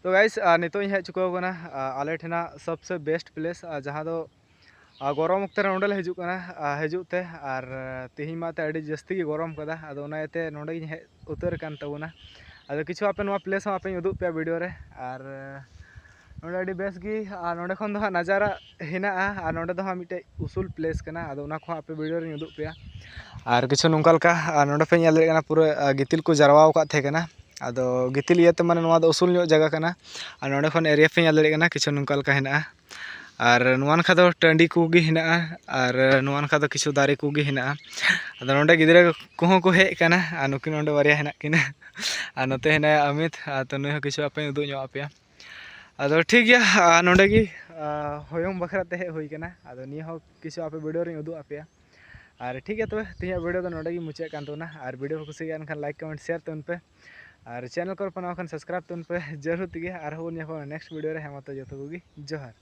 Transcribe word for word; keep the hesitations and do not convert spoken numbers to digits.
ᱛᱚ ᱜᱟᱭᱤᱥ, ᱱᱤᱛᱚᱜ ᱤᱧ ᱦᱮᱡ ᱪᱩᱠᱟᱹᱣ ᱠᱟᱱᱟ ᱟᱞᱮ ᱴᱷᱮᱱᱟᱜ ᱥᱚᱵᱥᱮ ᱵᱮᱥᱴ ᱯᱞᱮᱥ, ᱡᱟᱦᱟᱸ ᱫᱚ ᱜᱚᱨᱚᱢ ᱚᱠᱛᱮ ᱨᱮ ᱱᱚᱸᱰᱮ ᱞᱮ ᱦᱤᱡᱩᱜ ᱠᱟᱱᱟ ᱦᱤᱡᱩᱜ ᱛᱮ᱾ ᱟᱨ ᱛᱮᱦᱮᱧ ᱢᱟ ᱛᱮ ᱟᱹᱰᱤ ᱡᱟᱹᱥᱛᱤ ᱜᱮ ᱜᱚᱨᱚᱢ ᱠᱟᱫᱟ, ᱟᱫᱚ ᱚᱱᱟ ᱤᱭᱟᱹᱛᱮ ᱱᱚᱸᱰᱮ ᱜᱤᱧ ᱦᱮᱡ ᱩᱛᱟᱹᱨ ᱠᱟᱱ ᱛᱟᱵᱚᱱᱟ᱾ ᱟᱫᱚ ᱠᱤᱪᱷᱩ ᱟᱯᱮ ᱱᱚᱣᱟ ᱯᱞᱮᱥ ᱦᱚᱸ ᱟᱯᱮᱧ ᱩᱫᱩᱜ ᱯᱮᱭᱟ ᱵᱷᱤᱰᱤᱭᱳ ᱨᱮ᱾ ᱟᱨ ᱱᱚᱸᱰᱮ ᱟᱹᱰᱤ ᱵᱮᱥ ᱜᱮ, ᱟᱨ ᱱᱚᱸᱰᱮ ᱠᱷᱚᱱ ᱫᱚ ᱦᱟᱸᱜ ᱱᱟᱡᱟᱨᱟ ᱦᱮᱱᱟᱜᱼᱟ, ᱟᱨ ᱱᱚᱸᱰᱮ ᱫᱚ ᱦᱟᱸᱜ ᱢᱤᱫᱴᱮᱡ ᱩᱥᱩᱞ ᱯᱞᱮᱥ ᱠᱟᱱᱟ, ᱟᱫᱚ ᱚᱱᱟ ᱠᱚᱦᱚᱸ ᱟᱯᱮ ᱵᱷᱤᱰᱤᱭᱳ ᱨᱤᱧ ᱩᱫᱩᱜ ᱯᱮᱭᱟ᱾ ᱟᱨ ᱠᱤᱪᱷᱩ ᱱᱚᱝᱠᱟ ᱞᱮᱠᱟ, ᱟᱨ ᱱᱚᱸᱰᱮ ᱯᱮ ᱧᱮᱞ ᱫᱟᱲᱮᱭᱟᱜ ᱠᱟᱱᱟ, ᱯᱩᱨᱟᱹ ᱜᱤᱛᱤᱞ ᱠᱚ ᱡᱟᱨᱣᱟ ᱟᱠᱟᱫ ᱛᱟᱦᱮᱸ ᱠᱟᱱᱟ᱾ ᱟᱫᱚ ᱜᱤᱛᱤᱞ ᱤᱭᱟᱹᱛᱮ, ᱢᱟᱱᱮ, ᱱᱚᱣᱟ ᱫᱚ ᱩᱥᱩᱞ ᱧᱚᱜ ᱡᱟᱭᱜᱟ ᱠᱟᱱᱟ᱾ ᱟᱨ ᱱᱚᱸᱰᱮ ᱠᱷᱚᱱ ᱮᱨᱤᱭᱟ ᱯᱮ ᱧᱮᱞ ᱫᱟᱲᱮᱭᱟᱜ ᱠᱟᱱᱟ, ᱠᱤᱪᱷᱩ ᱱᱚᱝᱠᱟ ᱞᱮᱠᱟ ᱦᱮᱱᱟᱜᱼᱟ᱾ ᱟᱨ ᱱᱚᱣᱟ ᱱᱟᱠᱷᱟ ᱫᱚ ᱴᱟᱺᱰᱤ ᱠᱚᱜᱮ ᱦᱮᱱᱟᱜᱼᱟ, ᱟᱨ ᱱᱚᱣᱟ ᱱᱟᱠᱷᱟ ᱫᱚ ᱠᱤᱪᱷᱩ ᱫᱟᱨᱮ ᱠᱚᱜᱮ ᱦᱮᱱᱟᱜᱼᱟ᱾ ᱟᱫᱚ ᱱᱚᱸᱰᱮ ᱜᱤᱫᱽᱨᱟᱹ ᱠᱚᱦᱚᱸ ᱠᱚ ᱦᱮᱡ ᱟᱠᱟᱱᱟ, ᱟᱨ ᱱᱩᱠᱤᱱ ᱱᱚᱸᱰᱮ ᱵᱟᱨᱭᱟ ᱦᱮᱱᱟᱜ ᱠᱤᱱᱟ᱾ ᱟᱨ ᱱᱚᱛᱮ ᱦᱮᱱᱟᱭᱟ ᱟᱢᱤᱛ, ᱟᱨ ᱛᱚ ᱱᱩᱭ ᱦᱚᱸ ᱠᱤᱪᱷᱩ ᱟᱯᱮᱧ ᱩᱫᱩᱜ ᱧᱚᱜ ᱟᱯᱮᱭᱟ᱾ ᱟᱫᱚ ᱴᱷᱤᱠ ᱜᱮᱭᱟ, ᱟᱨ ᱱᱚᱸᱰᱮ ᱜᱮ, ᱟᱨ ᱦᱚᱭᱚᱝ ᱵᱟᱠᱷᱨᱟ ᱛᱮ ᱦᱮᱡ ᱦᱩᱭ ᱠᱟᱱᱟ᱾ ᱟᱫᱚ ᱱᱤᱭᱟᱹ ᱦᱚᱸ ᱠᱤᱪᱷᱩ ᱟᱯᱮ ᱵᱷᱤᱰᱤᱭᱳ ᱨᱤᱧ ᱩᱫᱩᱜ ᱟᱯᱮᱭᱟ᱾ ᱟᱨ ᱴᱷᱤᱠ ᱜᱮᱭᱟ, ᱛᱚᱵᱮ ᱛᱮᱦᱮᱧᱟᱜ ᱵᱷᱤᱰᱤᱭᱳ ᱫᱚ ᱱᱚᱸᱰᱮ ᱜᱮ ᱢᱩᱪᱟᱹᱫ ᱠᱟᱱ ᱛᱟᱵᱚᱱᱟ᱾ ᱟᱨ ᱵᱷᱤᱰᱤᱭᱳ ᱠᱚ ᱠᱩᱥᱤᱭᱟᱜ ᱠᱷᱟᱱ ᱞᱟᱭᱤᱠ, ᱠᱚᱢᱮᱱᱴ, ᱥᱮᱭᱟᱨ ᱛᱟᱵᱚᱱ ᱯᱮ᱾ ᱟᱨ ᱪᱮᱱᱮᱞ ᱠᱚᱨᱮ ᱯᱮ ᱱᱟᱣᱟ ᱠᱷᱟᱱ ᱥᱟᱵᱥᱠᱨᱟᱭᱤᱵ ᱛᱟᱵᱚᱱ ᱯᱮ ᱡᱟᱹᱨᱩᱲ ᱛᱮᱜᱮ᱾ ᱟᱨᱦᱚᱸ ᱵᱚᱱ ᱧᱟᱯᱟᱢᱟ ᱱᱮᱠᱥᱴ ᱵᱷᱤᱰᱤᱭᱳ ᱨᱮ᱾ ᱦᱮᱸ ᱢᱟ ᱛᱚ, ᱡᱚᱛᱚ ᱠᱚᱜᱮ ᱡᱚᱦᱟᱨ᱾